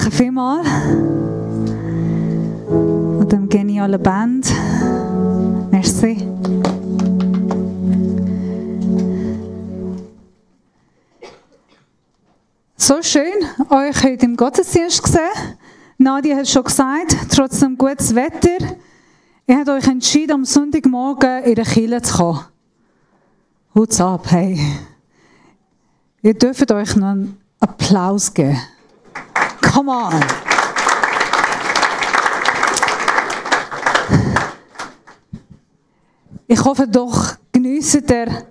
Danke vielmals. Und dem genialen Band. Merci. So schön, euch heute im Gottesdienst gesehen. Nadia hat schon gesagt, trotzdem gutes Wetter. Ihr habt euch entschieden, am Sonntagmorgen in der Kirche zu kommen. Hut's ab, hey. Ihr dürft euch noch einen Applaus geben. Come on. Ich hoffe doch, geniessen ihr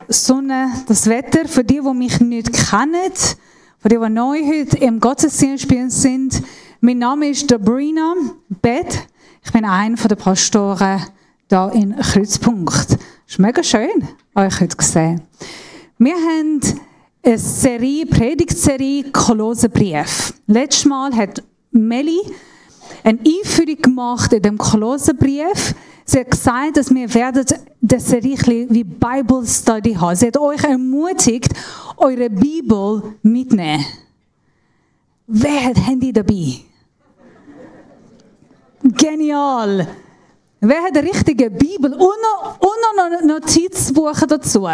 Sonne, das Wetter. Für die mich nicht kennen, für die neu heute im Gottesdienst sind, mein Name ist Sabrina Bett. Ich bin einer der Pastoren hier in Kreuzpunkt. Es ist mega schön, euch heute zu sehen. Wir haben eine Predigtserie Kolosserbrief. Letztes Mal hat Meli eine Einführung gemacht in dem Kolosserbrief. Sie hat gesagt, dass wir werden das Serie wie Bible Study haben. Sie hat euch ermutigt, eure Bibel mitzunehmen. Wer hat Handy dabei? Genial! Wer hat eine richtige Bibel und noch ein Notizbuch dazu?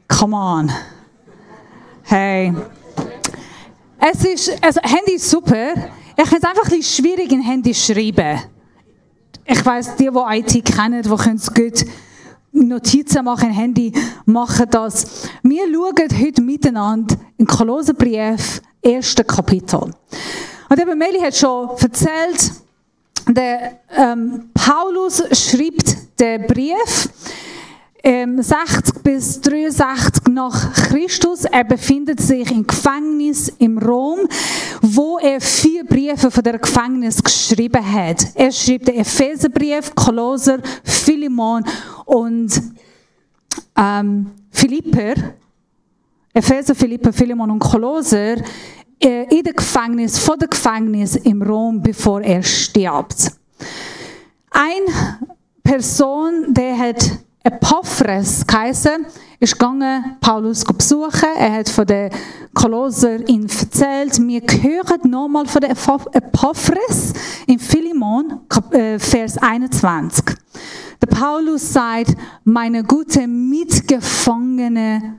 Come on! Hey! Handy ist super. Ich finde es einfach ein bisschen schwierig, in Handy zu schreiben. Ich weiss, die IT kennen, die können gut Notizen machen im Handy, machen das. Wir schauen heute miteinander im Kolosserbrief, 1. Kapitel. Und eben Meli hat schon erzählt, der Paulus schreibt den Brief 60 bis 63 nach Christus. Er befindet sich im Gefängnis in Rom, wo er 4 Briefe von der Gefängnis geschrieben hat. Er schreibt den Epheserbrief, Kolosser, Philemon und Philipper. Epheser, Philipper, Philemon und Kolosser in der Gefängnis, von der Gefängnis in Rom, bevor er stirbt. Eine Person, der hat Epaphras geheißen, ist gegangen, Paulus besuchen. Er hat von den Kolosser ihn erzählt. Wir hören nochmal von der Epaphras in Philemon, Vers 21. Der Paulus sagt, meine gute mitgefangene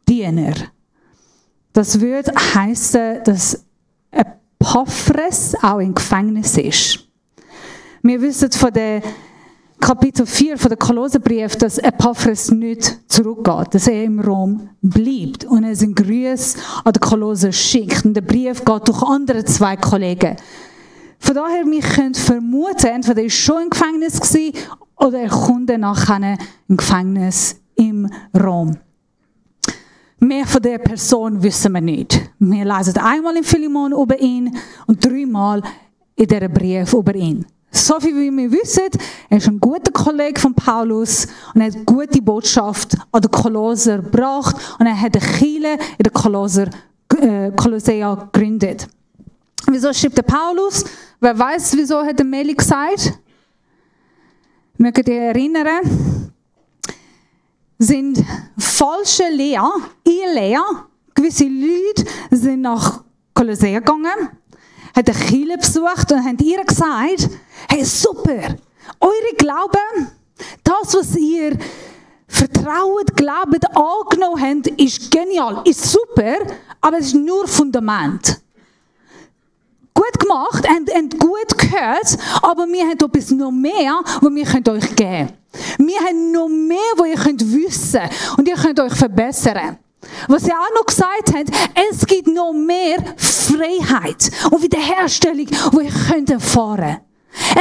Diener. Das würde heißen, dass Epaphras auch im Gefängnis ist. Wir wissen von der Kapitel 4 von der Kolosserbrief, dass Epaphras nicht zurückgeht, dass er im Rom bleibt und er seinen Gruß an die Kolosser schickt. Und der Brief geht durch andere 2 Kollegen. Von daher, wir können vermuten, entweder er war schon im Gefängnis oder er kommt nachher im Gefängnis im Rom. Mehr von der Person wissen wir nicht. Wir lesen einmal in Philemon über ihn und 3-mal in diesem Brief über ihn. So viel wie wir wissen, er ist ein guter Kollege von Paulus und er hat gute Botschaft an den Kolosser gebracht und er hat eine Kirche in der Kolossea gegründet. Wieso schreibt der Paulus? Wer weiß, wieso hat der Meli gesagt? Mögt ihr erinnern? Sind falsche Lehrer, Irrlehrer, gewisse Leute sind nach Kolossea gegangen, haben eine Kirche besucht und haben ihr gesagt, hey super, eure Glauben, das was ihr vertraut, glaubt, angenommen habt, ist genial, ist super, aber es ist nur Fundament. Gut gemacht, und gut gehört, aber wir haben etwas noch mehr, was wir euch geben können. Wir haben noch mehr, was ihr wissen könnt und ihr könnt euch verbessern. Was sie auch noch gesagt haben, es gibt noch mehr Freiheit und Wiederherstellung, die ihr erfahren könnt.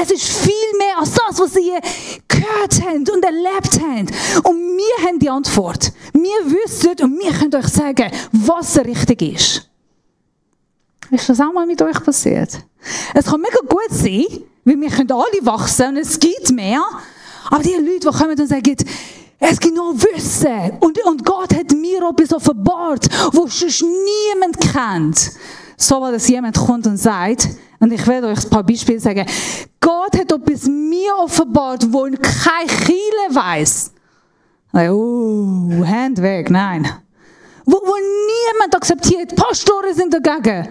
Es ist viel mehr als das, was ihr gehört habt und erlebt habt. Und wir haben die Antwort. Wir wissen und wir können euch sagen, was richtig ist. Ist das auch mal mit euch passiert? Es kann mega gut sein, weil wir können alle wachsen und es gibt mehr. Aber die Leute, die kommen und sagen, es gibt noch Wissen und Gott hat mir etwas offenbart, was sonst niemand kennt. So, dass jemand kommt und sagt, und ich werde euch ein paar Beispiele sagen, Gott hat etwas mir offenbart, wo kein Chile weiss. Hand weg, nein. Wo niemand akzeptiert, Pastoren sind dagegen.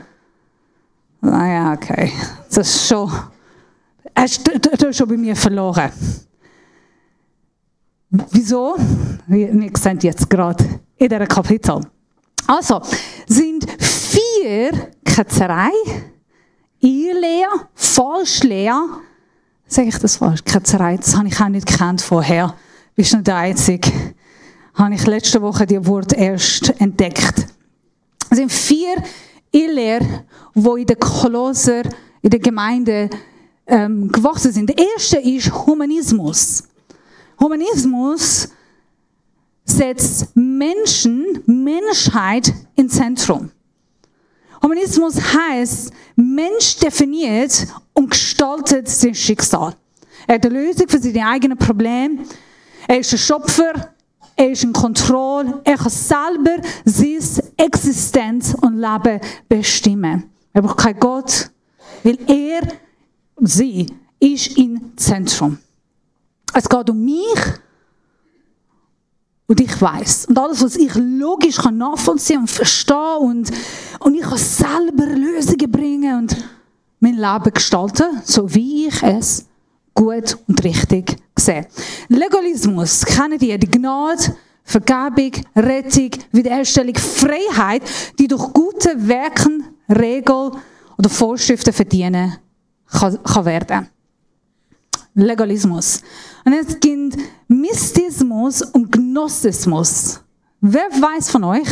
Naja, okay. Das ist schon... Du hast schon bei mir verloren. Wieso? Wir sehen jetzt gerade in diesem Kapitel. Also, sind 4 Ketzerei, Irrlehre, Falschlehre. Sage ich das falsch? Ketzerei, das habe ich auch nicht gekannt vorher. Bist nicht der Einzige. Habe ich letzte Woche die Wort erst entdeckt. Es sind 4 Irrlehren, die in der Kolosser, in der Gemeinde gewachsen sind. Der erste ist Humanismus. Humanismus setzt Menschheit ins Zentrum. Humanismus heißt, Mensch definiert und gestaltet sein Schicksal. Er hat eine Lösung für seine eigenen Probleme. Er ist ein Schöpfer. Er ist in Kontrolle. Er kann selber seine Existenz und Leben bestimmen. Er braucht keinen Gott, weil er, sie, ist im Zentrum. Es geht um mich und ich weiss. Und alles, was ich logisch nachvollziehen und verstehen und ich kann selber Lösungen bringen und mein Leben gestalten, so wie ich es gut und richtig sehe. Legalismus, kennen die Gnade, Vergebung, Rettung, Wiederherstellung, Freiheit, die durch gute Werke, Regeln oder Vorschriften verdienen kann werden. Legalismus. Und es gibt Mystismus und Gnostizismus. Wer weiß von euch?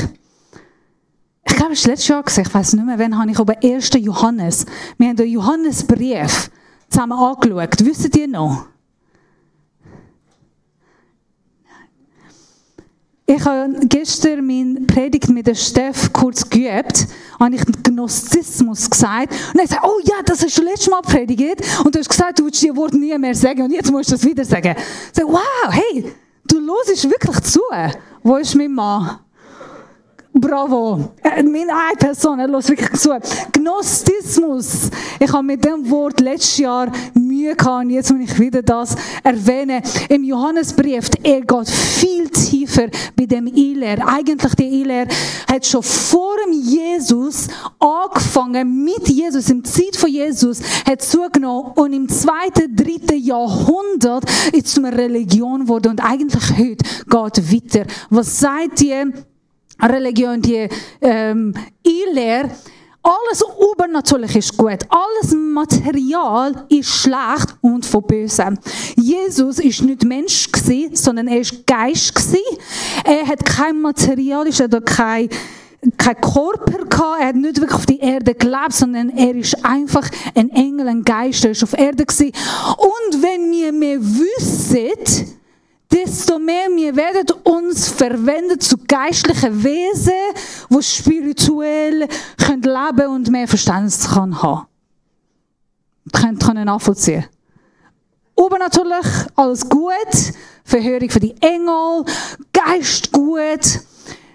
Ich glaube, es war letztes Jahr, ich weiß nicht mehr, wann habe ich über 1. Johannes. Wir haben den Johannesbrief zusammen angeschaut. Wisst ihr noch? Ich habe gestern meine Predigt mit der Steff kurz geübt, habe ich Gnostizismus gesagt. Und er sagt, oh ja, das hast du letztes Mal predigt. Und du hast gesagt, du willst die Worte nie mehr sagen und jetzt musst du das wieder sagen. Ich sage, wow, hey, du hörst wirklich zu. Wo ist mein Mann? Bravo. Meine eine Person, er hört wirklich zu. Gnostizismus. Ich habe mit dem Wort letztes Jahr Mühe gehabt und jetzt muss ich wieder das erwähnen. Im Johannesbrief, er geht viel tiefer bei dem Irrlehre. Eigentlich die Irrlehre hat schon vor dem Jesus angefangen, mit Jesus, im Zeit von Jesus, hat zugenommen und im 2., 3. Jahrhundert ist es eine Religion geworden und eigentlich heute geht weiter. Was sagt ihr? Religion, die Irrlehre, alles übernatürlich ist gut, alles Material ist schlecht und von Bösem. Jesus ist nicht Mensch gewesen, sondern er ist Geist gewesen. Er hat kein Material, er hat kein Körper gehabt, er hat nicht wirklich auf die Erde gelebt, sondern er ist einfach ein Engel, ein Geist, er ist auf Erde gewesen. Und wenn wir mehr wissen, desto mehr wir werden uns verwenden zu geistlichen Wesen, die spirituell leben können und mehr Verständnis haben. Können nachvollziehen. Übernatürlich, alles gut, Verhörung für die Engel, Geist gut,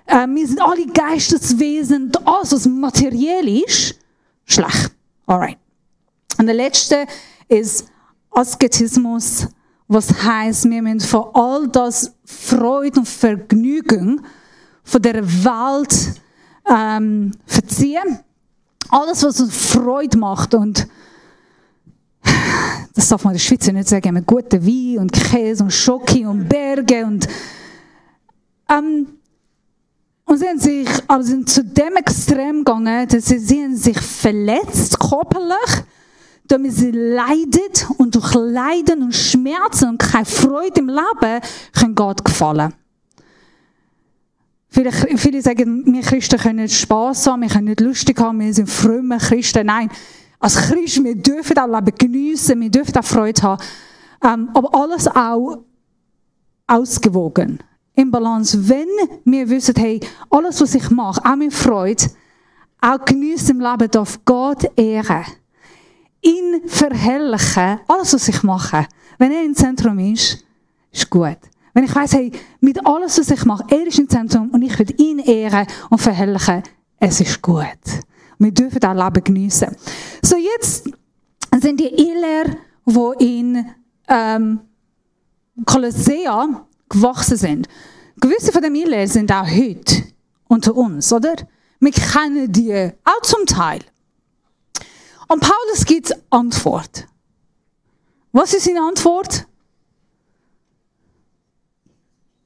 wir sind alle Geisteswesen, alles was materiell ist, schlecht. Alright. Und der letzte ist Asketismus. Was heisst, wir müssen von all das Freude und Vergnügen von der Welt verziehen. Alles, was uns Freude macht. Und das darf man in der Schweiz nicht sagen, mit guten Wein und Käse und Schoki und Berge. Und sie sind zu dem Extrem gegangen, dass sie haben sich verletzt körperlich, damit sie leiden und durch Leiden und Schmerzen und keine Freude im Leben können Gott gefallen. Viele sagen, wir Christen können nicht Spass haben, wir können nicht lustig haben, wir sind frömme Christen. Nein, als Christen, wir dürfen auch Leben geniessen, wir dürfen auch Freude haben. Aber alles auch ausgewogen, im Balance. Wenn wir wissen, hey, alles, was ich mache, auch mit Freude, auch geniessen im Leben, darf Gott ehren. Ihn verherrlichen, alles was ich mache, wenn er im Zentrum ist, ist gut. Wenn ich weiss, hey, mit alles was ich mache, er ist im Zentrum und ich will ihn ehren und verherrlichen, es ist gut. Wir dürfen auch Leben geniessen. So, jetzt sind die Irrlehrer, die in Kolossea gewachsen sind. Gewisse von den Irrlehren sind auch heute unter uns, oder? Wir kennen die auch zum Teil. Und Paulus gibt Antwort. Was ist seine Antwort?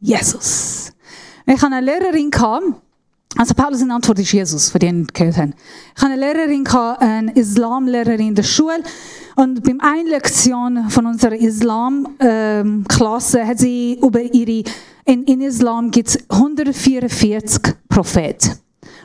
Jesus. Ich hatte eine Lehrerin, also Paulus' Antwort ist Jesus, von denen gehört haben. Ich hatte eine Lehrerin, eine Islamlehrerin in der Schule, und bei einer Lektion von unserer Islam-Klasse hat sie über in Islam gibt es 144 Propheten.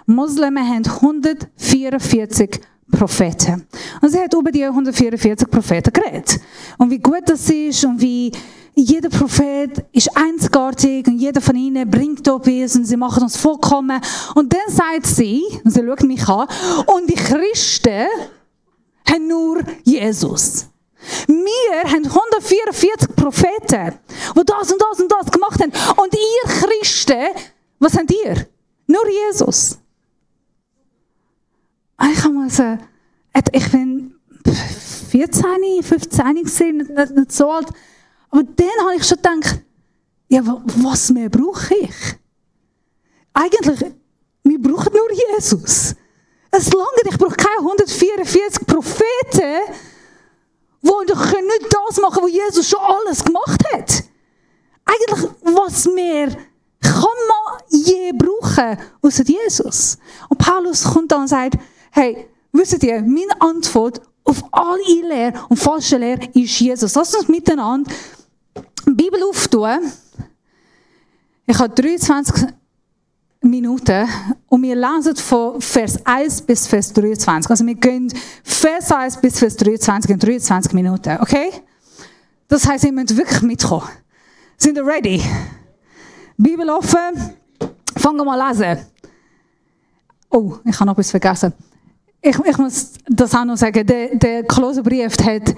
Muslime haben 144 Propheten. Und sie hat über die 144 Propheten geredet. Und wie gut das ist und wie jeder Prophet ist einzigartig und jeder von ihnen bringt etwas und sie machen uns vollkommen. Und dann sagt sie, und sie schaut mich an, und die Christen haben nur Jesus. Wir haben 144 Propheten, die das und das und das gemacht haben. Und ihr Christen, was habt ihr? Nur Jesus. Ich kann mal sagen, ich bin 14, 15 gewesen, nicht so alt. Aber dann habe ich schon gedacht, ja, was mehr brauche ich? Eigentlich, wir brauchen nur Jesus. Es langt, ich brauche keine 144 Propheten, die nicht das machen können, was Jesus schon alles gemacht hat. Eigentlich, was mehr kann man je brauchen, außer Jesus? Und Paulus kommt dann und sagt, hey, wisst ihr, meine Antwort auf alle Lehre und falsche Lehre ist Jesus. Lass uns miteinander die Bibel auftun. Ich habe 23 Minuten und wir lesen von Vers 1 bis Vers 23. Also wir gehen Vers 1 bis Vers 23 in 23 Minuten, okay? Das heisst, ihr müsst wirklich mitkommen. Sind ihr ready? Bibel offen. Fangen wir mal an lesen. Oh, ich habe noch etwas vergessen. Ich muss das auch noch sagen. Der Kolosserbrief hat,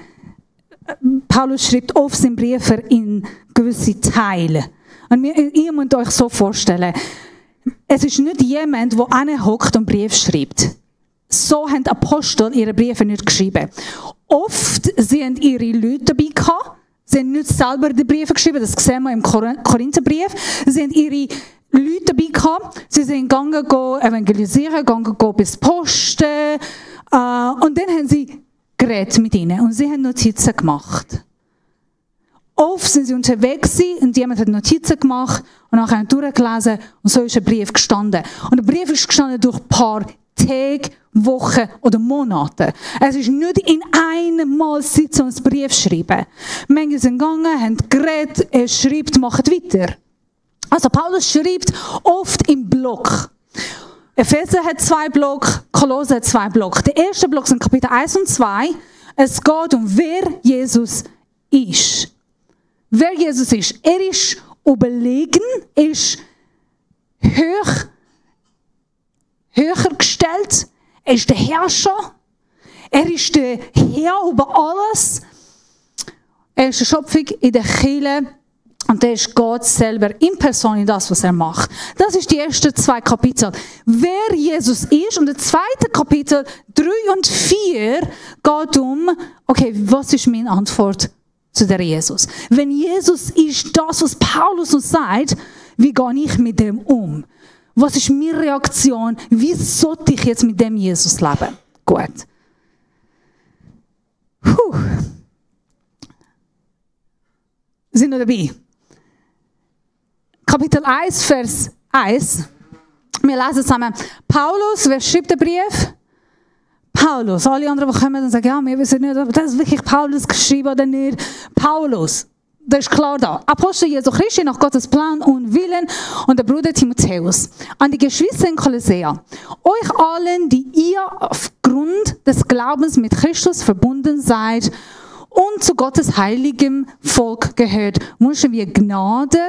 Paulus schreibt oft seinen Brief in gewisse Teile. Und ihr müsst euch so vorstellen, es ist nicht jemand, der anhockt und Brief schreibt. So haben die Apostel ihre Briefe nicht geschrieben. Oft sie haben ihre Leute dabei gehabt. Sie haben nicht selber die Briefe geschrieben, das sehen wir im Korintherbrief. Sie haben ihre Leute dabei gehabt. Sie sind gegangen, evangelisieren, gegangen bis Posten. Und dann haben sie geredet mit ihnen und sie haben Notizen gemacht. Oft sind sie unterwegs und jemand hat Notizen gemacht und nachher haben durchgelesen und so ist ein Brief gestanden. Und der Brief ist gestanden durch ein paar Tage, Wochen oder Monate. Es ist nicht in einem Mal sitzen und einen Brief schreiben. Manche sind gegangen, haben geredet, er schreibt, macht weiter. Also Paulus schreibt oft im Block. Epheser hat 2 Block, Kolosser hat 2 Block. Der erste Block sind Kapitel 1 und 2. Es geht um, wer Jesus ist. Wer Jesus ist. Er ist überlegen, er ist höher gestellt. Er ist der Herrscher. Er ist der Herr über alles. Er ist der Schöpfung in der Kirche. Und er ist Gott selber in Person in das, was er macht. Das ist die ersten 2 Kapitel. Wer Jesus ist. Und der zweite Kapitel 3 und 4 geht um, okay, was ist meine Antwort zu der Jesus? Wenn Jesus ist das, was Paulus uns sagt, wie gehe ich mit dem um? Was ist meine Reaktion? Wie sollte ich jetzt mit dem Jesus leben? Gut. Sind wir dabei? Kapitel 1, Vers 1. Wir lesen zusammen. Paulus, wer schreibt den Brief? Paulus. Alle anderen, die kommen und sagen, ja, wir wissen nicht, ob das wirklich Paulus geschrieben oder nicht. Paulus. Das ist klar da. Apostel Jesu Christi nach Gottes Plan und Willen und der Bruder Timotheus. An die Geschwister in Kolossea. Euch allen, die ihr aufgrund des Glaubens mit Christus verbunden seid und zu Gottes heiligem Volk gehört, wünschen wir Gnade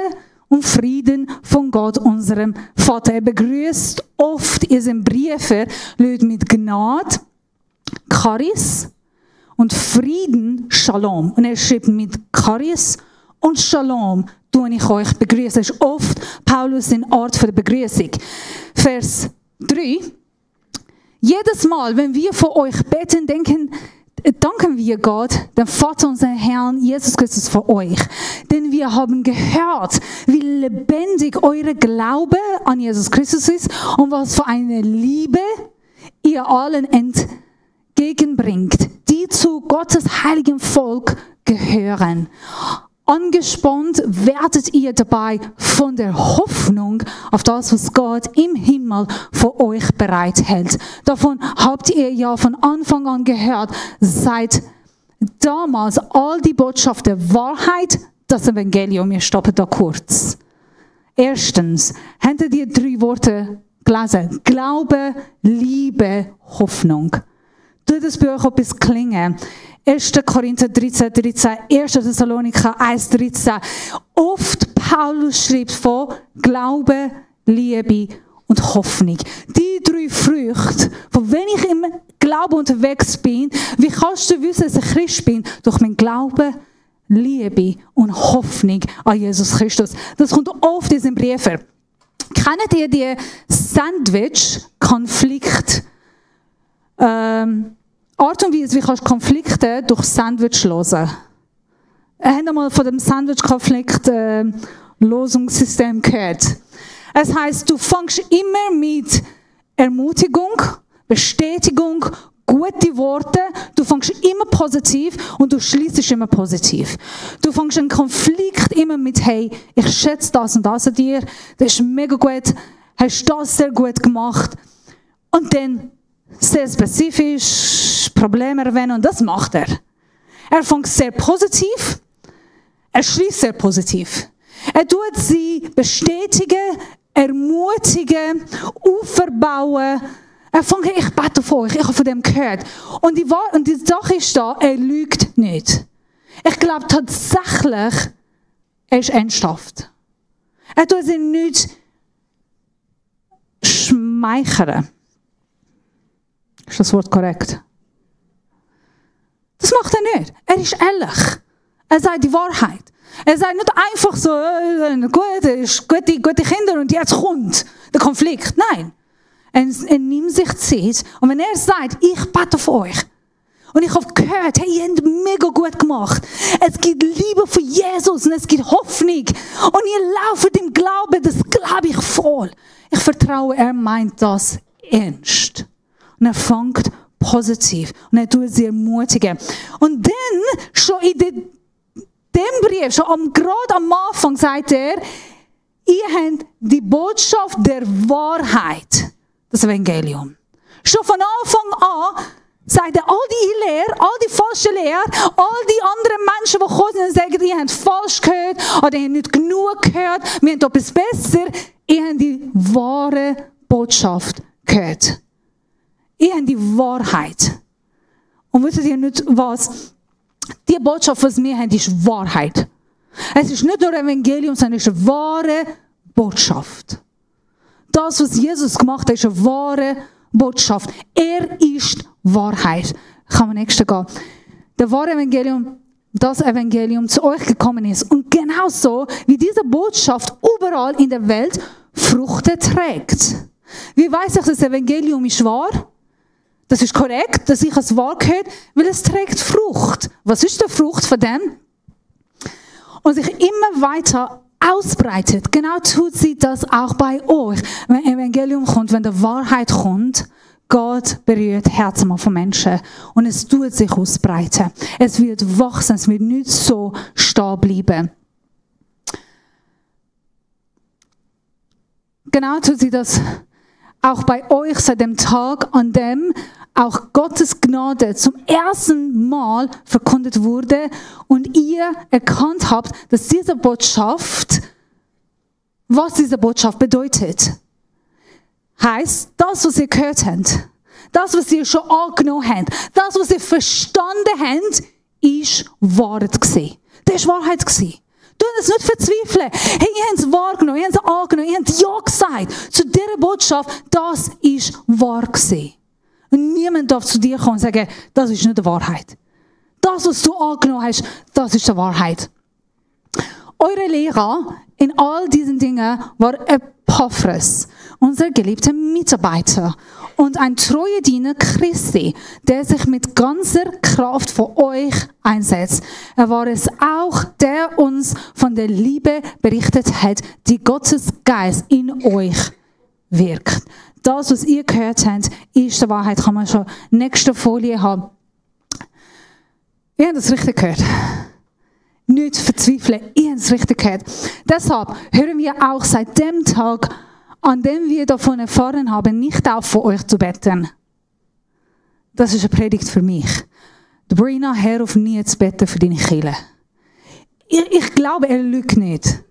und Frieden von Gott, unserem Vater. Er begrüßt oft in seinen Briefen Leute mit Gnade, Charis und Frieden, Shalom. Und er schreibt mit Charis und Shalom tue ich euch begrüßen. Das ist oft Paulus in Art für die Begrüßung. Vers 3. Jedes Mal, wenn wir für euch beten, danken wir Gott, dem Vater unserem Herrn Jesus Christus, für euch. Denn wir haben gehört, wie lebendig eure Glaube an Jesus Christus ist und was für eine Liebe ihr allen Segen bringt, die zu Gottes heiligem Volk gehören. Angespannt werdet ihr dabei von der Hoffnung auf das, was Gott im Himmel für euch bereithält. Davon habt ihr ja von Anfang an gehört, seit damals all die Botschaft der Wahrheit, das Evangelium. Wir stoppen da kurz. Erstens, habt ihr die 3 Worte gelesen? Glaube, Liebe, Hoffnung. Tut das bei euch etwas klingen? 1. Korinther 13, 1. Thessalonicher 1, 13. Oft Paulus schreibt von Glaube, Liebe und Hoffnung. Die 3 Früchte, von wenn ich im Glauben unterwegs bin, wie kannst du wissen, dass ich Christ bin? Durch mein Glaube, Liebe und Hoffnung an Jesus Christus. Das kommt oft in den Briefen. Kennt ihr die Sandwich-Konflikt? Art und Weise, wie kannst du Konflikte durch Sandwich lösen? Habt ihr mal von dem Sandwich-Konflikt-Lösungssystem gehört? Es heisst, du fängst immer mit Ermutigung, Bestätigung, gute Worte, du fängst immer positiv und du schließt immer positiv. Du fängst einen Konflikt immer mit, hey, ich schätze das und das an dir, das ist mega gut, hast das sehr gut gemacht. Und dann sehr spezifisch Probleme erwähnen und das macht er. Er fängt sehr positiv, er schließt sehr positiv. Er tut sie bestätigen, ermutigen, aufbauen. Er fängt, ich bete auf euch, ich habe von dem gehört. Und die Sache ist da, er lügt nicht. Ich glaube tatsächlich, er ist ernsthaft. Er tut sie nicht schmeicheln. Ist das Wort korrekt? Das macht er nicht. Er ist ehrlich. Er sagt die Wahrheit. Er sagt nicht einfach so, gute Kinder und jetzt kommt der Konflikt. Nein. Er nimmt sich Zeit und wenn er sagt, ich bete auf euch und ich habe gehört, hey, ihr habt mega gut gemacht. Es gibt Liebe für Jesus und es gibt Hoffnung und ihr lauft im Glauben, das glaube ich voll. Ich vertraue, er meint das ernst. Und er fängt positiv und er tut sie ermutigen. Und dann, schon in dem Brief, schon gerade am Anfang sagt er, ihr habt die Botschaft der Wahrheit, das Evangelium. Schon von Anfang an sagt er, all die Lehre, all die falsche Lehre, all die anderen Menschen, die kommen und sagen, ihr habt falsch gehört oder ihr habt nicht genug gehört, wir haben etwas besser, ihr habt die wahre Botschaft gehört. Ihr habt die Wahrheit. Und wisst ihr nicht was? Die Botschaft, was wir haben, ist Wahrheit. Es ist nicht nur Evangelium, sondern es ist eine wahre Botschaft. Das, was Jesus gemacht hat, ist eine wahre Botschaft. Er ist Wahrheit. Kann man nächstes gehen. Der wahre Evangelium, das Evangelium zu euch gekommen ist. Und genauso wie diese Botschaft überall in der Welt Früchte trägt. Wie weiß ich, das Evangelium ist wahr? Das ist korrekt, dass ich es wahr gehört, weil es trägt Frucht. Was ist die Frucht von dem? Und sich immer weiter ausbreitet. Genau tut sie das auch bei euch. Wenn Evangelium kommt, wenn die Wahrheit kommt, Gott berührt Herzen von Menschen. Und es tut sich ausbreiten. Es wird wachsen, es wird nicht so stehen bleiben. Genau tut sie das auch bei euch seit dem Tag, an dem auch Gottes Gnade zum ersten Mal verkündet wurde und ihr erkannt habt, dass diese Botschaft, was diese Botschaft bedeutet. Heißt, das, was ihr gehört habt, das, was ihr schon angenommen habt, das, was ihr verstanden habt, ist Wahrheit gewesen. Das war Wahrheit gewesen. Du es nicht verzweifeln. Hey, ihr habt es wahrgenommen, ihr habt es angenommen, ihr habt Ja gesagt zu dieser Botschaft, das ist wahr gewesen. Und niemand darf zu dir kommen und sagen, das ist nicht die Wahrheit. Das, was du angenommen hast, das ist die Wahrheit. Eure Lehrer in all diesen Dingen war Epaphras, unser geliebter Mitarbeiter und ein treuer Diener Christi, der sich mit ganzer Kraft für euch einsetzt. Er war es auch, der uns von der Liebe berichtet hat, die Gottes Geist in euch wirkt. das, was ihr gehört habt, ist die Wahrheit. Kann man schon nächste Folie haben. Ihr habt das richtig gehört. Nicht verzweifeln, ihr habt es richtig gehört. Deshalb hören wir auch seit dem Tag, an dem wir davon erfahren haben, nicht auf, für euch zu beten. Das ist eine Predigt für mich. Brina, hör auf nie zu beten für deine Kirche. Ich glaube, er lügt nicht.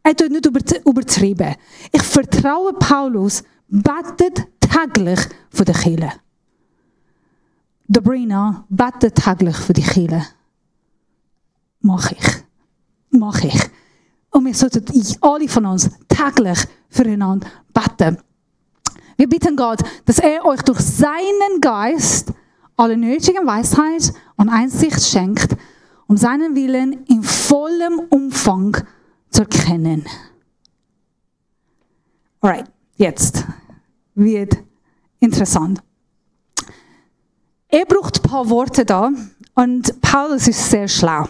Er tut nicht übertrieben. Ich vertraue Paulus, betet täglich für die Kirche. Brina, betet täglich für die Kirche. Mach ich. Und wir sollten alle von uns täglich füreinander beten. Wir bitten Gott, dass er euch durch seinen Geist alle nötige Weisheit und Einsicht schenkt, um seinen Willen in vollem Umfang zu erkennen. Alright, jetzt wird interessant. Er braucht ein paar Worte da und Paulus ist sehr schlau.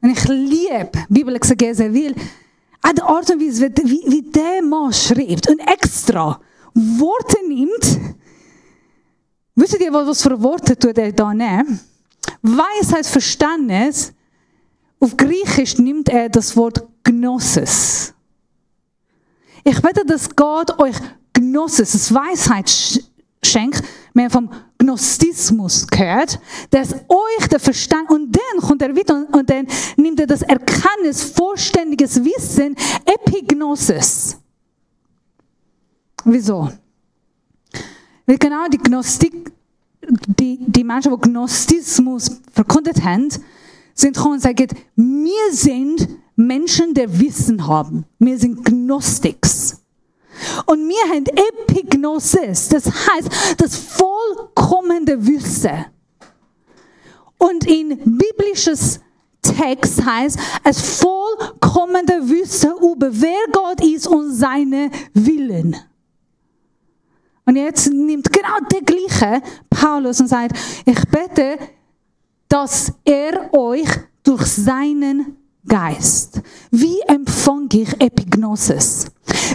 Und ich liebe Bibelexegese, weil an der Art und Weise, wie der Mann schreibt und extra Worte nimmt. Wisst ihr, was für Worte tut er da nehmen? Weisheit, Verständnis. Auf Griechisch nimmt er das Wort Gnosis. Ich bete, dass Gott euch Gnosis, das Weisheit schenkt. Wir haben vom Gnostismus gehört, dass euch der Verstand, und dann kommt er wieder und dann nimmt er das Erkenntnis, vollständiges Wissen, Epignosis. Wieso? Weil genau die Gnostik, die Menschen, die Gnostismus verkündet haben, sind gekommen und sagen, wir sind Menschen, die Wissen haben. Wir sind Gnostics. Und wir haben Epignosis, das heißt, das vollkommene Wissen. Und in biblisches Text heißt es vollkommene Wissen über wer Gott ist und seine Willen. Und jetzt nimmt genau der gleiche Paulus und sagt, ich bete, dass er euch durch seinen Geist, wie empfange ich Epignosis?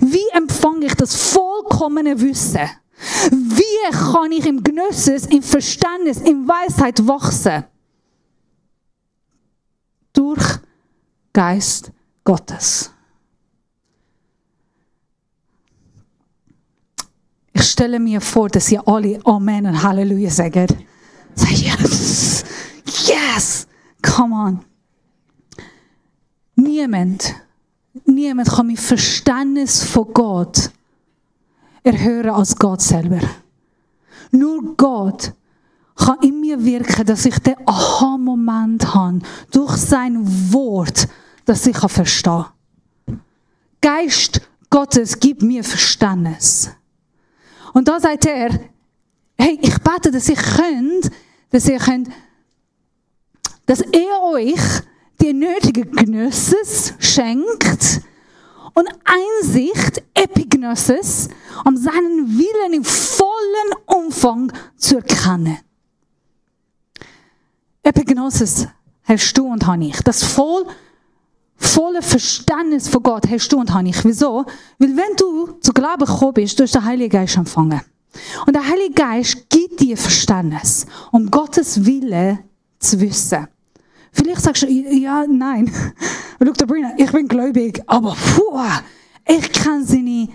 Wie empfange ich das vollkommene Wissen? Wie kann ich im Gnosis, im Verständnis, in Weisheit wachsen? Durch Geist Gottes. Ich stelle mir vor, dass ihr alle Amen und Halleluja sagt. Sag yes, yes, come on. Niemand kann mit Verständnis von Gott erhören als Gott selber. Nur Gott kann in mir wirken, dass ich den Aha-Moment habe, durch sein Wort, dass ich verstehen kann. Geist Gottes gibt mir Verständnis. Und da sagt er, hey, ich bete, dass er euch die nötige Gnosis schenkt und Einsicht, Epignosis, um seinen Willen im vollen Umfang zu erkennen. Epignosis hast du und habe ich. Das volle Verständnis von Gott hast du und habe ich. Wieso? Weil wenn du zu Glauben gekommen bist, du hast den Heiligen Geist empfangen. Und der Heilige Geist gibt dir Verständnis, um Gottes Willen zu wissen. Vielleicht sagst du, ja, nein. Schau, Sabrina, ich bin gläubig, aber ich kann seinen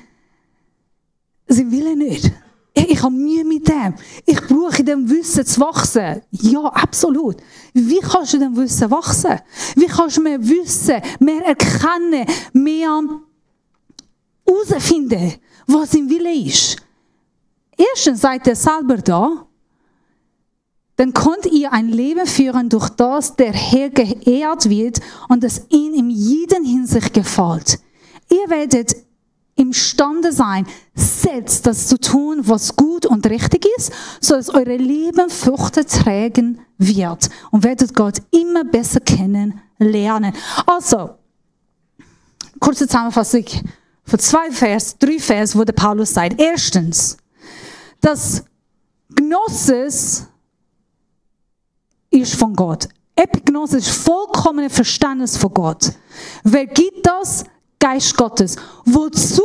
Willen nicht. Ich habe Mühe mit dem. Ich brauche in dem Wissen zu wachsen. Ja, absolut. Wie kannst du in dem Wissen wachsen? Wie kannst du mehr wissen, mehr erkennen, mehr herausfinden, was im Wille ist? Erstens seid ihr selber da. Dann könnt ihr ein Leben führen, durch das der Herr geehrt wird und es ihm in jeder Hinsicht gefällt. Ihr werdet imstande sein, selbst das zu tun, was gut und richtig ist, so dass euer Leben Früchte tragen wird und werdet Gott immer besser kennenlernen. Also, kurze Zusammenfassung von 3 Vers, wo der Paulus sagt. Erstens, das Gnosis ist von Gott. Epignosis ist vollkommene Verständnis von Gott. Wer gibt das? Geist Gottes. Wozu?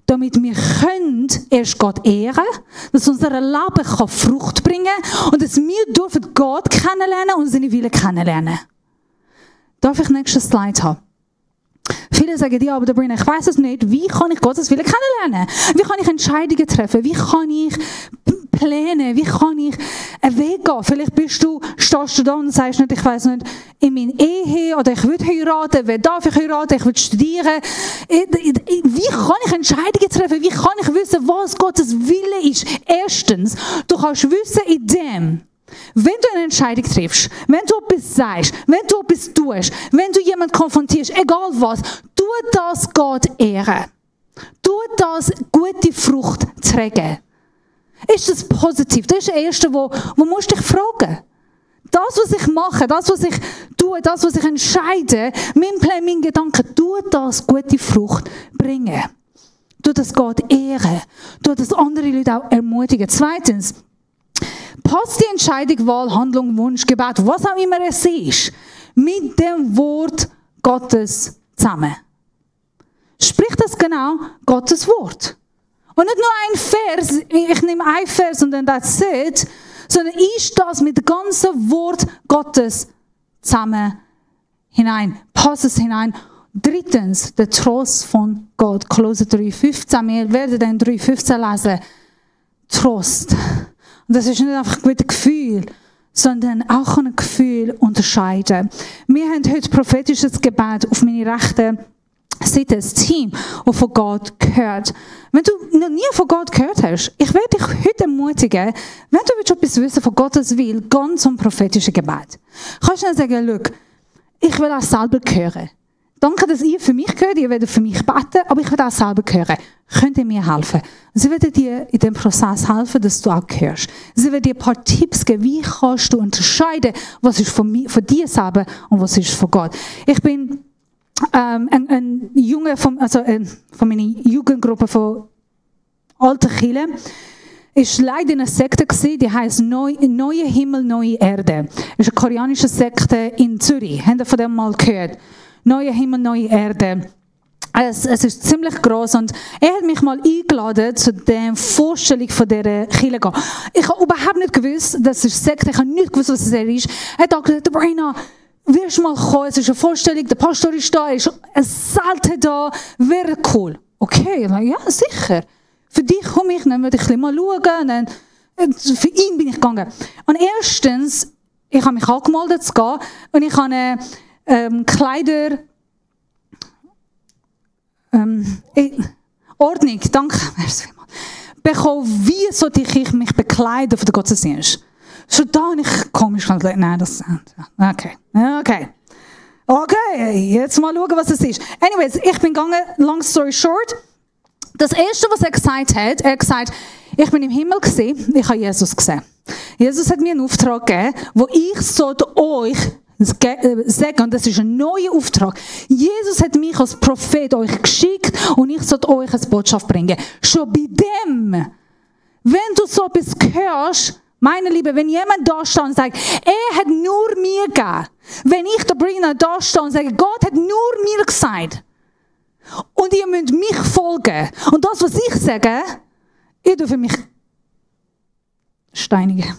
damit wir können erst Gott ehren, dass unser Leben kann Frucht bringen kann und dass wir dürfen Gott kennenlernen und seine Wille kennenlernen. Darf ich nächstes Slide haben? Viele sagen, ja, aber Sabrina, ich weiss es nicht. Wie kann ich Gottes Wille kennenlernen? Wie kann ich Entscheidungen treffen? Wie kann ich planen? Wie kann ich einen Weg gehen? Vielleicht stehst du da und sagst nicht, ich weiss nicht, in meiner Ehe oder ich will heiraten, wer darf ich heiraten, ich will studieren. Wie kann ich Entscheidungen treffen? Wie kann ich wissen, was Gottes Wille ist? Erstens, du kannst wissen in dem, wenn du eine Entscheidung triffst, wenn du etwas sagst, wenn du etwas tust, wenn du jemanden konfrontierst, egal was, tu das Gott ehren. Tu das gute Frucht tragen. Ist das positiv? Das ist das Erste, wo musst du dich fragen. Das, was ich mache, das, was ich tue, das, was ich entscheide, mein Plan, mein Gedanke, tu das gute Frucht bringen. Tu das Gott ehren. Tu das andere Leute auch ermutigen. Zweitens, passt die Entscheidung, Wahl, Handlung, Wunsch, Gebet, was auch immer es ist, mit dem Wort Gottes zusammen. Spricht das genau Gottes Wort? Und nicht nur ein Vers, ich nehme ein Vers und dann that's it, sondern ist das mit dem ganzen Wort Gottes zusammen hinein, passt es hinein. Drittens, der Trost von Gott. Kolosser 3,15. Wir werden dann 3,15 lesen. Trost. Und das ist nicht einfach ein gutes Gefühl, sondern auch ein Gefühl unterscheiden. Wir haben heute prophetisches Gebet auf meine rechte Seite, ein Team, das von Gott gehört. Wenn du noch nie von Gott gehört hast, ich werde dich heute ermutigen, wenn du etwas wissen von Gottes Will, ganz zum prophetischen Gebet. Kannst du dann sagen, schau, ich will auch selber hören. Danke, dass ihr für mich gehört, ihr werdet für mich beten, aber ich will auch selber hören. Könnt ihr mir helfen? Sie werden dir in dem Prozess helfen, dass du auch hörst. Sie werden dir ein paar Tipps geben, wie kannst du unterscheiden, was ist von dir selber und was ist von Gott. Ich bin ein Junge von meiner Jugendgruppe von alten Kirchen. Ich war leider in einer Sekte, die heisst Neue Himmel, Neue Erde. Das ist eine koreanische Sekte in Zürich. Habt ihr von dem mal gehört? Neue Himmel, neue Erde. Es ist ziemlich gross und er hat mich mal eingeladen zu der Vorstellung von dieser Kirche. Ich habe überhaupt nicht gewusst, dass es Sekte, ich habe nicht gewusst, was es ist. Er hat gesagt, Sabrina, wirst du mal kommen, es ist eine Vorstellung, der Pastor ist da, ist ein Selten da, wäre cool. Okay, ja, sicher. Für dich komme ich, dann würde ich mal schauen. Für ihn bin ich gegangen. Und erstens, ich habe mich angemeldet zu gehen und ich habe Kleider, Ordnung, danke, bekommen, wie sollte ich mich bekleiden für den Gottesdienst? Schon da habe ich komisch gesagt, nein, das, okay, jetzt mal schauen, was es ist. Anyways, ich bin gegangen, long story short, das Erste, was er gesagt hat, ich bin im Himmel gesehen, ich habe Jesus gesehen. Jesus hat mir einen Auftrag gegeben, wo ich sollte euch sagen, und das ist ein neuer Auftrag. Jesus hat mich als Prophet euch geschickt und ich sollte euch eine Botschaft bringen. Schon bei dem, wenn du so etwas hörst, meine Liebe, wenn jemand da steht und sagt, er hat nur mir gegeben, wenn ich Sabrina da stehe und sage, Gott hat nur mir gesagt und ihr müsst mich folgen und das, was ich sage, ihr dürft mich steinigen.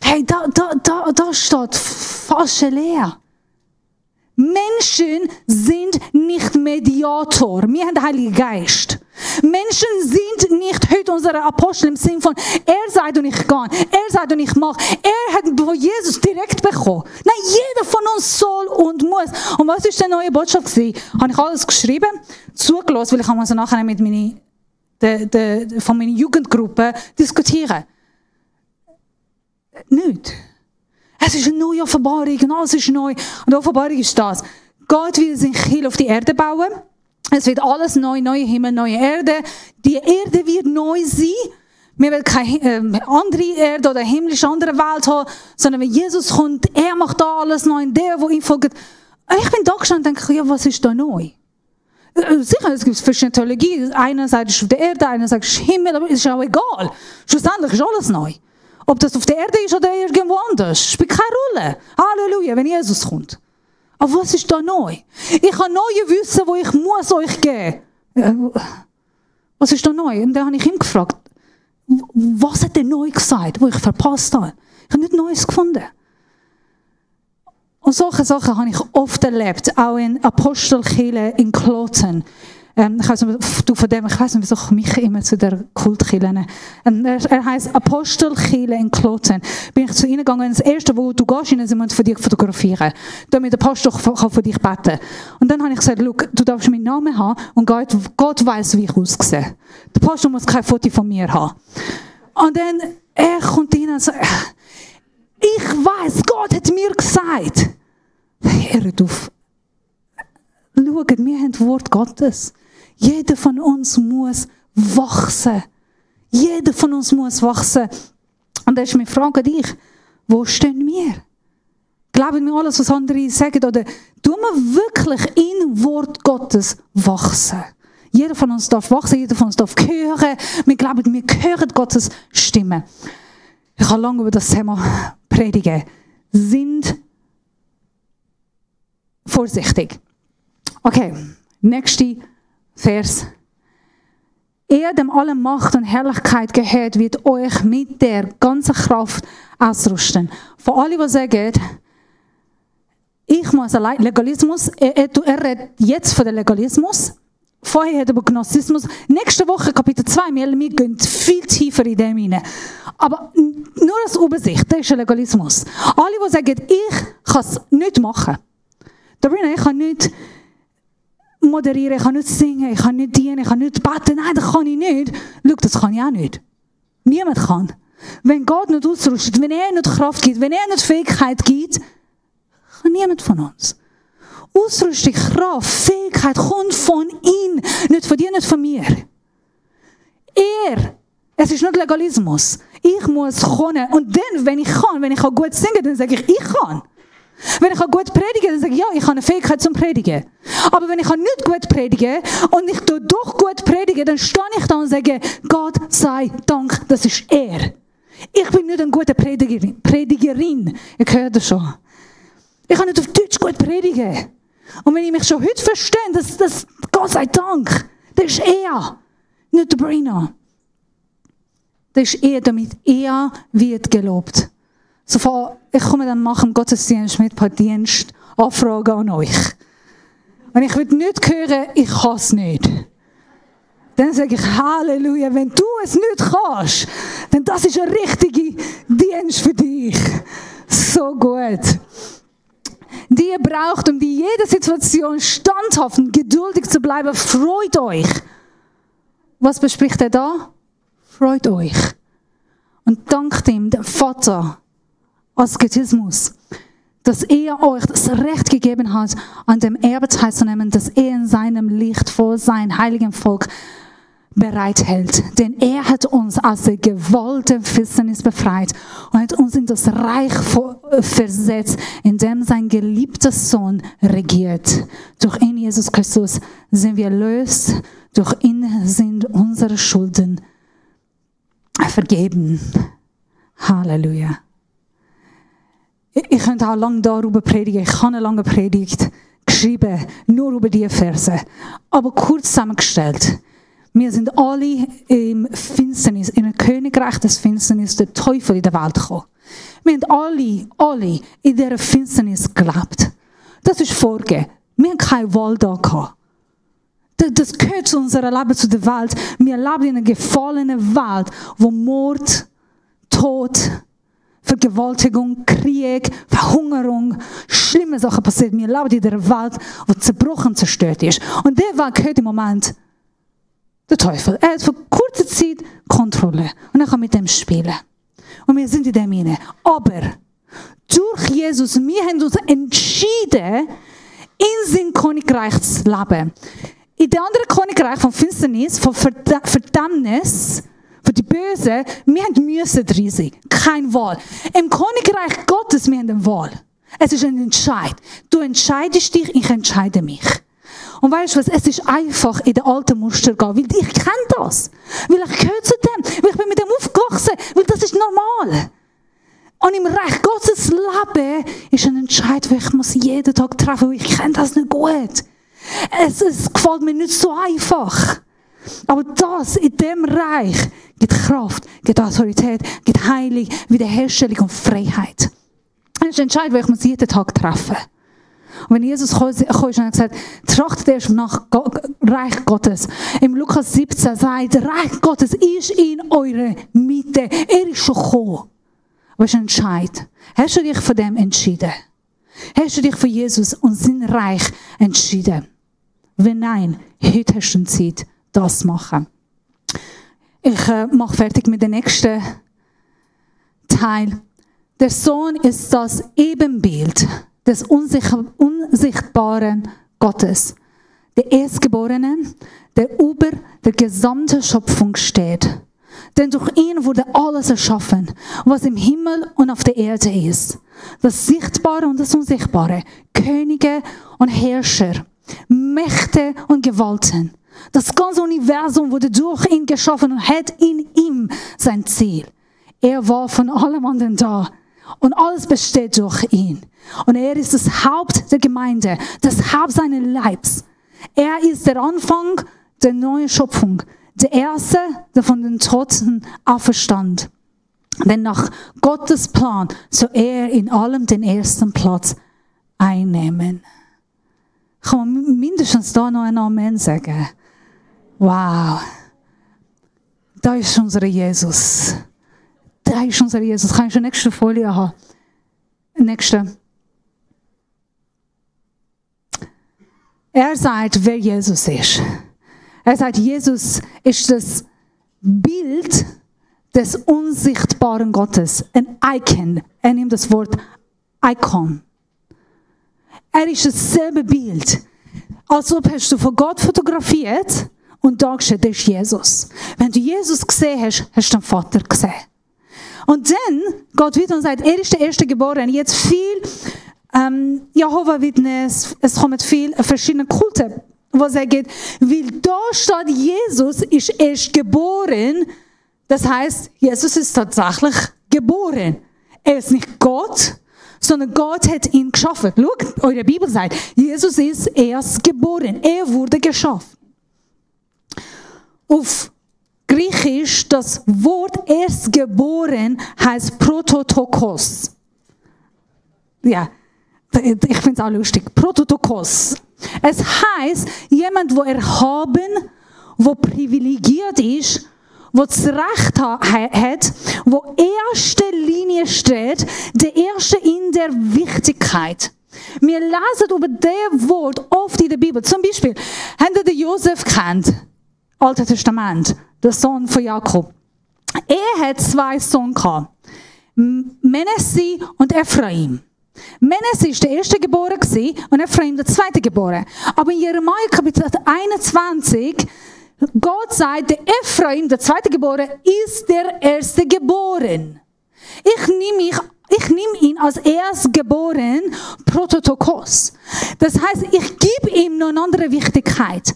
Hey, da steht falsche Lehre. Menschen sind nicht Mediator. Wir haben den Heiligen Geist. Menschen sind nicht heute unsere Apostel im Sinne von, er sagt und ich gehe, er sagt und ich mache. Er hat von Jesus direkt bekommen. Nein, jeder von uns soll und muss. Und was ist die neue Botschaft gewesen? Habe ich alles geschrieben, zugelassen, weil ich also nachher mit von meiner Jugendgruppe diskutieren. Nicht. Es ist eine neue Offenbarung und alles ist neu. Und die Offenbarung ist das. Gott will sein Reich auf die Erde bauen. Es wird alles neu, neue Himmel, neue Erde. Die Erde wird neu sein. Wir wollen keine andere Erde oder himmlische andere Welt haben, sondern wenn Jesus kommt, er macht da alles neu. Und der, der ihm folgt. Ich bin da gestanden und denke, ja, was ist da neu? Sicher, es gibt verschiedene Theologien. Einer sagt, es ist auf der Erde, einer sagt, es ist Himmel, aber es ist auch egal. Schlussendlich ist alles neu. Ob das auf der Erde ist oder irgendwo anders, spielt keine Rolle. Halleluja, wenn Jesus kommt. Aber was ist da neu? Ich habe neue Wissen, die ich muss euch geben. Was ist da neu? Und dann habe ich ihn gefragt, was hat er neu gesagt, wo ich verpasst habe? Ich habe nichts Neues gefunden. Und solche Sachen habe ich oft erlebt, auch in Apostelkirche in Kloten. Ich weiss nicht, wieso ich mich immer zu der Kultkirche nenne. Er heisst Apostelkirche in Kloten. Bin ich zu ihnen gegangen, das Erste, wo du gehst, sie müssen für dich fotografieren. Damit der Pastor kann für dich beten. Und dann habe ich gesagt, du darfst meinen Namen haben und Gott weiss, wie ich aussehe. Der Pastor muss kein Foto von mir haben. Und dann, er kommt rein und sagt, ich weiss, Gott hat mir gesagt. Hört auf. Schaut, wir haben das Wort Gottes. Jeder von uns muss wachsen. Jeder von uns muss wachsen. Und da ist meine Frage an dich. Wo stehen wir? Glauben wir alles, was andere sagen? Oder tun wir wirklich im Wort Gottes wachsen? Jeder von uns darf wachsen, jeder von uns darf hören. Wir glauben, wir hören Gottes Stimme. Ich habe lange über das Thema predigen. Sind vorsichtig. Okay, nächster Vers. Er, dem alle Macht und Herrlichkeit gehört, wird euch mit der ganzen Kraft ausrüsten. Für alle, die sagen, ich muss allein Legalismus, er redet jetzt von dem Legalismus. Vorher hat er über Gnostismus. Nächste Woche, Kapitel 2, wir gehen viel tiefer in dem hinein. Aber nur als Übersicht, das ist ein Legalismus. Alle, die sagen, ich kann es nicht machen. Darina, ich kann nicht moderieren, ich kann nicht singen, ich kann nicht dienen, ich kann nicht beten. Nein, das kann ich nicht. Schau, das kann ich auch nicht. Niemand kann. Wenn Gott nicht ausrüstet, wenn er nicht Kraft gibt, wenn er nicht Fähigkeit gibt, kann niemand von uns. Ausrüstung, Kraft, Fähigkeit kommt von ihm, nicht von dir, nicht von mir. Es ist nicht Legalismus. Ich muss können. Und dann, wenn ich kann gut singen, dann sage ich kann. Wenn ich gut predigen, dann sage ich, ja, ich habe eine Fähigkeit zum Predigen. Aber wenn ich nicht gut predigen und ich doch gut predigen, dann stehe ich da und sage, Gott sei Dank, das ist er. Ich bin nicht eine gute Predigerin. Ich höre das schon. Ich kann nicht auf Deutsch gut predigen. Und wenn ich mich schon heute verstehe, das Gott sei Dank, das ist er, nicht der Brina. Das ist er, damit er wird gelobt. So, ich komme dann machen Gottesdienst mit ein paar Dienstanfragen an euch. Und ich will nicht hören, ich kann es nicht. Dann sage ich, Halleluja, wenn du es nicht kannst, dann das ist ein richtiger Dienst für dich. So gut. Die ihr braucht, um in jeder Situation standhaft und geduldig zu bleiben, freut euch. Was bespricht er da? Freut euch. Und dankt ihm, dem Vater, Asketismus, dass er euch das Recht gegeben hat, an dem Erbe teilzunehmen, das er in seinem Licht vor seinem heiligen Volk bereithält. Denn er hat uns aus der Gewalt der Finsternis befreit und hat uns in das Reich versetzt, in dem sein geliebter Sohn regiert. Durch ihn, Jesus Christus, sind wir erlöst. Durch ihn sind unsere Schulden vergeben. Halleluja. Ich könnte auch lange darüber predigen. Ich habe eine lange Predigt geschrieben, nur über diese Verse. Aber kurz zusammengestellt. Wir sind alle im Finsternis, in einem Königreich des Finsternis, der Teufel in der Welt gekommen. Wir haben alle in dieser Finsternis gelebt. Das ist vorgegeben. Wir haben keine Wahl da gehabt. Das gehört zu unserem Leben, zu der Welt. Wir leben in einer gefallenen Welt, wo Mord, Tod, Vergewaltigung, Krieg, Verhungerung, schlimme Sachen passieren. Wir leben in einer Welt, die zerbrochen, zerstört ist. Und der Welt gehört im Moment der Teufel. Er hat für kurze Zeit Kontrolle. Und er kann mit dem spielen. Und wir sind in dem hinein. Aber durch Jesus, wir haben uns entschieden, in seinem Königreich zu leben. In dem anderen Königreich von Finsternis, von Verdammnis, für die Bösen, wir müssen drin sein. Keine Wahl. Im Königreich Gottes, wir haben eine Wahl. Es ist ein Entscheid. Du entscheidest dich, ich entscheide mich. Und weißt du was, es ist einfach in den alten Muster gehen, weil ich kenne das. Weil ich gehöre zu dem, weil ich bin mit dem aufgewachsen, weil das ist normal. Und im Reich Gottes Leben ist ein Entscheid, den ich jeden Tag treffen muss, weil ich kenne das nicht gut. es gefällt mir nicht so einfach. Aber das in dem Reich gibt Kraft, gibt Autorität, gibt Heilung, Wiederherstellung und Freiheit. Das ist entscheidend, weil ich jeden Tag treffen muss. Und wenn Jesus kam und hat gesagt, trachtet erst nach Reich Gottes. Im Lukas 17 sagt, Reich Gottes ist in eurer Mitte. Er ist schon gekommen. Aber es ist entscheidend. Hast du dich von dem entschieden? Hast du dich für Jesus und sein Reich entschieden? Wenn nein, heute hast du Zeit, das zu machen. Ich mache fertig mit dem nächsten Teil. Der Sohn ist das Ebenbild des unsichtbaren Gottes. Der Erstgeborene, der über der gesamten Schöpfung steht. Denn durch ihn wurde alles erschaffen, was im Himmel und auf der Erde ist. Das Sichtbare und das Unsichtbare, Könige und Herrscher, Mächte und Gewalten. Das ganze Universum wurde durch ihn geschaffen und hat in ihm sein Ziel. Er war von allem anderen da. Und alles besteht durch ihn. Und er ist das Haupt der Gemeinde, das Haupt seines Leibs. Er ist der Anfang der neuen Schöpfung, der Erste, der von den Toten auferstand. Denn nach Gottes Plan soll er in allem den ersten Platz einnehmen. Kann man mindestens da noch ein Amen sagen? Wow. Da ist unser Jesus. Da ist unser Jesus. Kann ich schon nächste Folie haben? Nächste. Er sagt, wer Jesus ist. Er sagt, Jesus ist das Bild des unsichtbaren Gottes. Ein Icon. Er nimmt das Wort Icon. Er ist dasselbe Bild. Als ob hast du von Gott fotografiert und da steht, das ist Jesus. Wenn du Jesus gesehen hast, hast du den Vater gesehen. Und dann Gott wieder und sagt, er ist der erste Geborene. Jetzt viel Jehova-Witness, es kommen viele verschiedene Kulte, wo es geht, weil da steht, Jesus ist erst geboren. Das heißt, Jesus ist tatsächlich geboren. Er ist nicht Gott, sondern Gott hat ihn geschaffen. Schaut, eure Bibel sagt, Jesus ist erst geboren. Er wurde geschaffen. Auf Griechisch, das Wort erstgeboren heißt Prototokos. Ja, ich finde es auch lustig. Prototokos. Es heißt, jemand, der erhaben, der privilegiert ist, der das Recht hat, der erste Linie steht, der erste in der Wichtigkeit. Wir lesen über dieses Wort oft in der Bibel. Zum Beispiel, habt ihr den Josef kennt? Altes Testament, der Sohn von Jakob. Er hat 2 Söhne gehabt. Menassi und Ephraim. Menassi ist der erste geboren und Ephraim der zweite geboren. Aber in Jeremia Kapitel 21, Gott sagt, der Ephraim, der zweite geboren, ist der erste geboren. Ich nehme ihn als erstgeboren Prototokos. Das heißt, ich gebe ihm noch eine andere Wichtigkeit.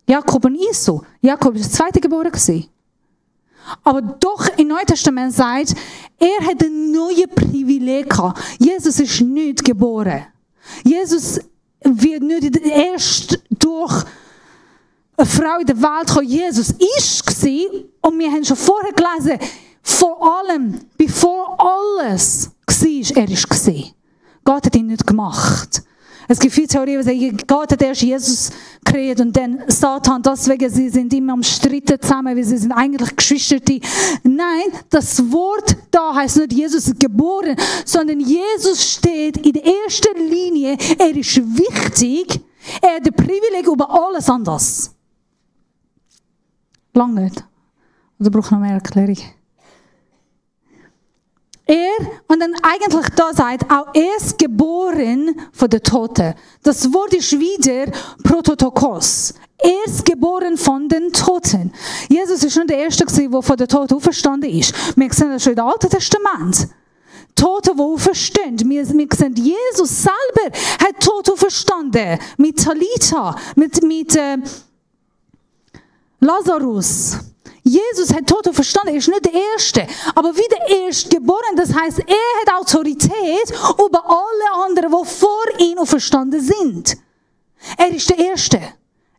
Jakob und Esau. Jakob ist der zweite geboren gewesen. Aber doch im Neuen Testament sagt, er hat ein neues Privileg gehabt. Jesus ist nicht geboren. Jesus wird nicht erst durch eine Frau in der Welt gekommen. Jesus ist gewesen, und wir haben schon vorher gelesen, vor allem, bevor alles war, er ist gewesen. Gott hat ihn nicht gemacht. Es gibt viele Theorien, die sagen, Gott hat erst Jesus kreiert und dann Satan, deswegen sie sind immer am Stritten zusammen, weil sie sind eigentlich Geschwister. Nein, das Wort da heißt nicht, Jesus ist geboren, sondern Jesus steht in der ersten Linie, er ist wichtig, er hat das Privileg über alles anders. Lang nicht. Oder braucht noch mehr Erklärung? Und dann eigentlich da sagt, auch erst geboren von den Toten. Das Wort ist wieder Prototokos. Erst geboren von den Toten. Jesus ist nicht der Erste, der von den Toten auferstanden ist. Wir sehen das schon im Alten Testament. Tote, die auferstehen. Wir sehen, Jesus selber hat Tote auferstanden. Mit Talita, mit Lazarus. Jesus hat Tote verstanden, er ist nicht der Erste. Aber wie der Erstgeborene, das heißt, er hat Autorität über alle anderen, die vor ihm verstanden sind. Er ist der Erste.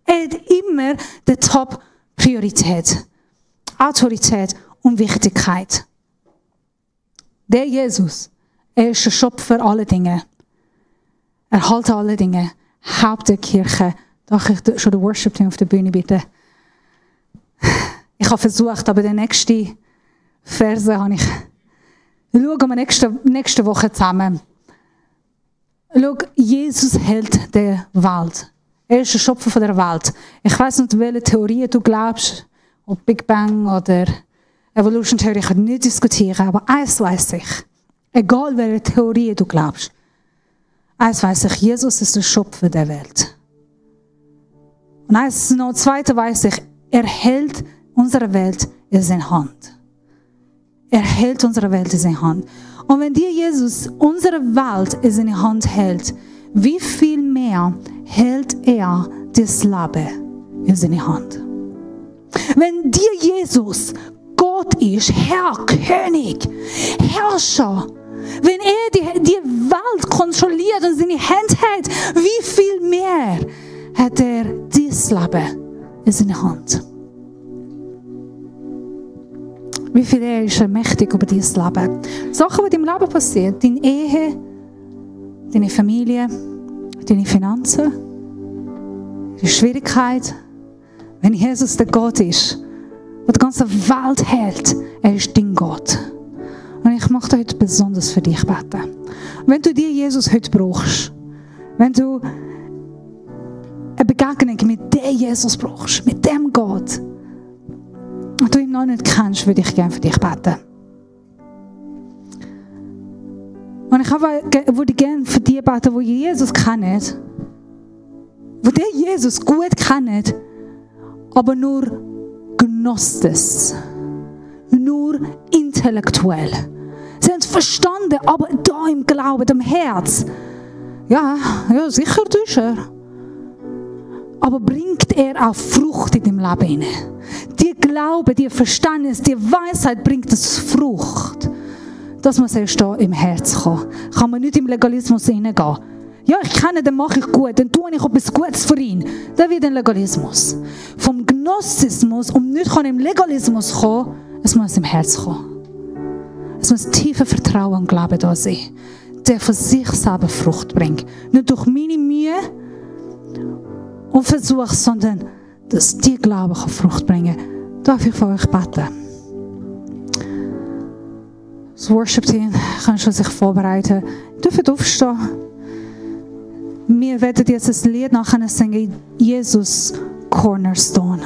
Er hat immer die Top-Priorität. Autorität und Wichtigkeit. Der Jesus, er ist der Schöpfer aller Dinge. Er hält alle Dinge. Haupt der Kirche. Darf ich schon den Worship-Team auf der Bühne bitte? Ich habe versucht, aber die nächste Verse habe ich. Schauen wir nächste Woche zusammen. Schau, Jesus hält die Welt. Er ist der Schöpfer der Welt. Ich weiss nicht, welche Theorie du glaubst, ob Big Bang oder Evolution Theorie, ich kann nicht diskutieren, aber eins weiss ich. Egal welche Theorie du glaubst. Eins weiss ich, Jesus ist der Schöpfer der Welt. Und eins noch, zweite weiss ich, er hält unsere Welt in seiner Hand. Er hält unsere Welt in seiner Hand. Und wenn dir Jesus unsere Welt in seine Hand hält, wie viel mehr hält er das Leben in seine Hand? Wenn dir Jesus Gott ist, Herr, König, Herrscher, wenn er die Welt kontrolliert und seine Hand hält, wie viel mehr hat er dieses Leben in seiner Hand? Wie viel ist er mächtig über dieses Leben? Sachen, die im Leben passieren, deine Ehe, deine Familie, deine Finanzen, die Schwierigkeit. Wenn Jesus der Gott ist, der die ganze Welt hält, er ist dein Gott. Und ich möchte heute besonders für dich beten. Wenn du dir Jesus heute brauchst, wenn du eine Begegnung mit dem Jesus brauchst, mit dem Gott, und du ihn noch nicht kennst, würde ich gerne für dich beten. Und ich würde gerne für die beten, die Jesus kennen, die den Jesus gut kennen, aber nur Gnostis, nur intellektuell. Sie haben es verstanden, aber da im Glauben, im Herz. Ja, sicher ist er. Aber bringt er auch Frucht in deinem Leben hinein? Die Glaube, die Verständnis, die Weisheit bringt es Frucht. Das muss erst da im Herz kommen. Kann man nicht im Legalismus hineingehen. Ja, ich kenne den, mache ich gut, dann tue ich etwas Gutes für ihn. Das wird ein Legalismus. Vom Gnostismus, um nicht im Legalismus zu kommen, es muss im Herz kommen. Es muss tiefer Vertrauen und Glauben da sein, der von sich selber Frucht bringt. Nicht durch meine Mühe und Versuch, sondern dass die Glaube kann Frucht bringen kann. Darf ich für euch beten? Das Worship-Team kann schon sich vorbereiten. Ihr dürft aufstehen. Wir werden jetzt ein Lied nachher singen, Jesus Cornerstone.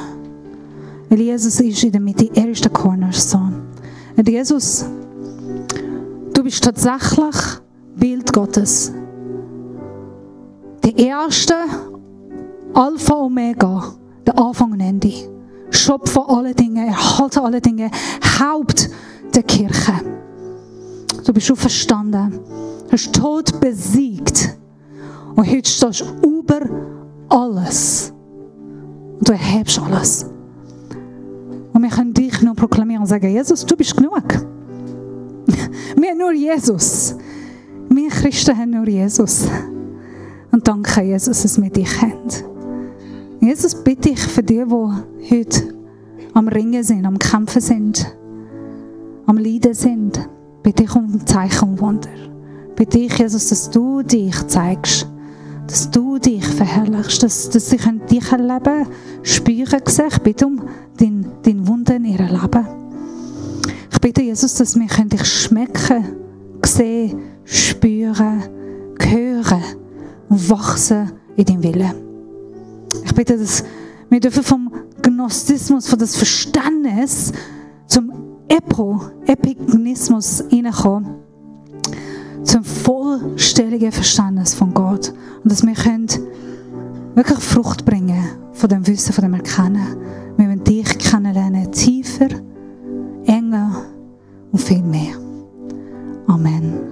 Weil Jesus ist in der Mitte, er ist der Cornerstone. Und Jesus, du bist tatsächlich Bild Gottes. Der erste Alpha Omega, der Anfang und Ende. Schöpfer aller Dinge, Erhalter aller Dinge, Haupt der Kirche. Du bist auferstanden, hast Tod besiegt und heute stehst du über alles. Und du erhebst alles. Und wir können dich nur proklamieren und sagen, Jesus, du bist genug. Wir haben nur Jesus. Wir Christen haben nur Jesus. Und danke, Jesus, dass wir dich haben. Jesus, bitte ich für die heute am Ringen sind, am Kämpfen sind, am Leiden sind, bitte ich um Zeichen und Wunder. Bitte ich, Jesus, dass du dich zeigst, dass du dich verherrlichst, dass sie dich erleben, spüren sehen. Ich bitte um dein Wunder in ihrem Leben. Ich bitte, Jesus, dass wir dich schmecken, sehen, spüren, hören und wachsen in deinem Willen. Ich bitte, dass wir dürfen vom Gnostismus, von das Verständnis zum Epignismus hineinkommen, zum vollständigen Verständnis von Gott. Und dass wir wirklich Frucht bringen von dem Wissen, von dem Erkennen. Wir wollen dich kennenlernen, tiefer, enger und viel mehr. Amen.